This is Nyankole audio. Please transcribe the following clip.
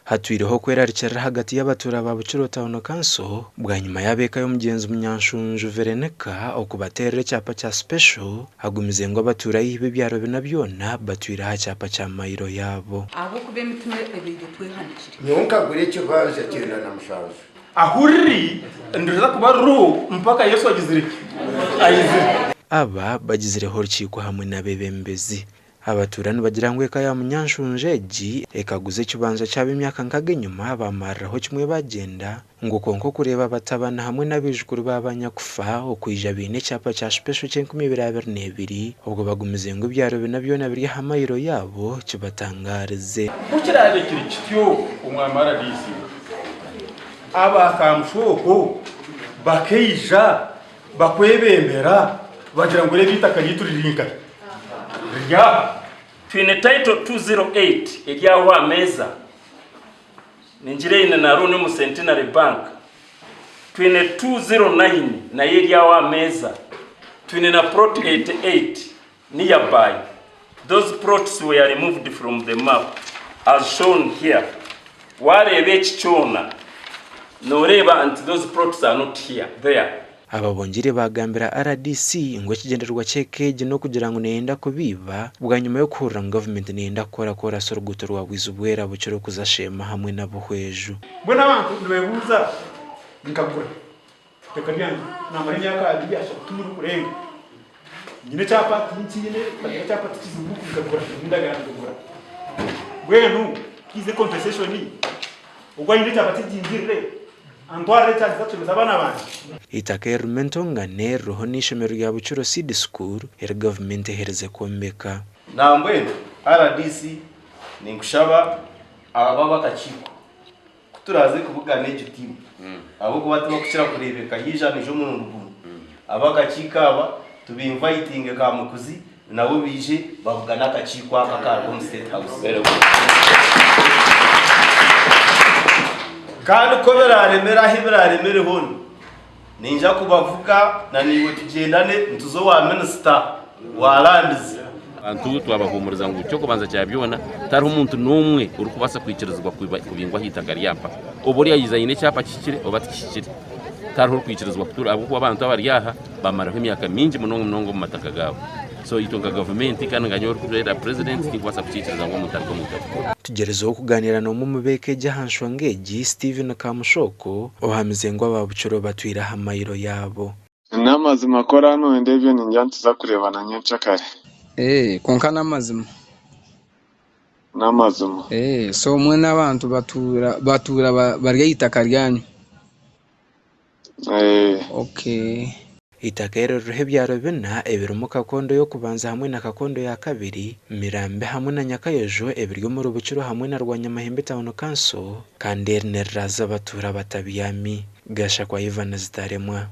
Hatwireho okwerarikirira ahagati y'abatuura ba Bukiro Town Council bwanyima y'ab'eka y'omugyenzi Munyanshunju Verenica okubateerera ekyapa kya Special agumize ngu abatuura haihi b'ebyaro bina byona batwire aha kyapa kya mayiro yaabo. Ahabw'okuba emitima ebaire etwehanikire. Nyowe nkagura ekibanja 97. Ahu riri niriza kuba ririho mpaka Yesu agizire ki? Aizire. Aba bagizireho orukiiko hamwe n'abeebembezi. Abatuura nibagira ngu eka ya Munyanshunju egi ekaguza ekibanja kyabo emyaka nkaga enyima baamariraho kimwe baagyenda ngu kwonka okureeba abatabani hamwe n'abaijukuru ba banyakufa okwija baine ekyapa kya Special ky'enkumi ibiri abiri n'ebiri obwo bagumize ngu ebyaro bina byona biri aha mayiro yaabo kibatangaarize. Ku kiraabe kiri kityo, Omwami RDC, aba Kamushooko bakaija Bakwebembera bagira ngu reeba eitaka ryaitu riri nkahi? Riri aha. Twine Title 208 eri aho aha meeza, ningira eine na loan omu Centenary Bank. Twine 209 nayo eri aho aha meeza. Twine na plot 88 nearby. Those plots were removed from the map as shown here. Wareeba eki kyona noreeba nti those plots are not here, there. Aba bongyeire baagambira rdc ngu ekigyendererwa ky'eka egi n'okugira ngu neyenda kubiiba bwanyima y'okuhurira ngu gavumenti neyenda kukora koorasi oruguuto rwa Bwizibwera bukira okuza Sheema hamwe na Buhweju. Mbwenu abantu nibebuuza nkagura Itaka ryangye namara emyaka abiri ashatu rikurenga nyine ekyapa tinkiine kutagira ekyapa tikizibu nkagura endagaano nkagura mbwenu kiize compensation ogwo aine ekyapa kigingirire antwarire ekyange nza kushomesa abaana bangye. Eitaka eririmu entongane ririho n'eishomero rya Bukiro Seed School eri gavumenti eherize kwombeka. Nambwenu rdc ninkushaba aba ab'akakiiko Ku turaaze kubugana egyo tiimu, ahabw'okuba tibakukira kureebeka haija naija omurundi gumwe, ab'akakiiko aba tubainvayitinge Kamukuzi nabo baije babugane akakiiko aka akaruga omu State House. Kandi ku biraaremere ahu biraaremere hoona, Ninja kubavuga na naiwe tugyendane nituza owa minisita wa lands. Abantu twabahuumuriza ngu eky'okubanza kya byona tihariho muntu n'omwe orikubaasa kwikirizibwa kubingwa aha itaka rya mpaka. Oba ori yaija aine ekyapa kihikire oba tikihikire, tihariho orikwikirizibwa kutuura ahabw'okuba abantu abari aha bamaraho emyaka mingi munonga munonga omu mataka gaabo. So itwe nka gavumenti kandi nka nyowe orikubeera purezidenti tindikubaasa kukiikiriza ngu omuntu aruge omu itaka. Tugyerezeho kugaaniira n'omwe omu b'eka egi aha nshonga egi, Stephen Kamushooko, ohamize ngu aba Bukiro batwire aha mayiro yaabo. N'amazima ku oraanonde ebyo ningira nituza kureebana nyenkyakare. Eeh kwonka n'amazima. N'amazima. Eeh so mwena abantu batuura batuura bari aha itaka ryanyu. Eeh. Okay. Eitaka eri ririho ebyaro bina ebirimu Kakondo y'okubanza hamwe na Kakondo ya kabiri, Mirambi hamwe na Nyakayojo ebiri omuri Bukiro hamwe na Rwanyamahembe Town Council kandi eri niriraaza abatuura abatabyami. Gashakwa Ivan Zitaremwa.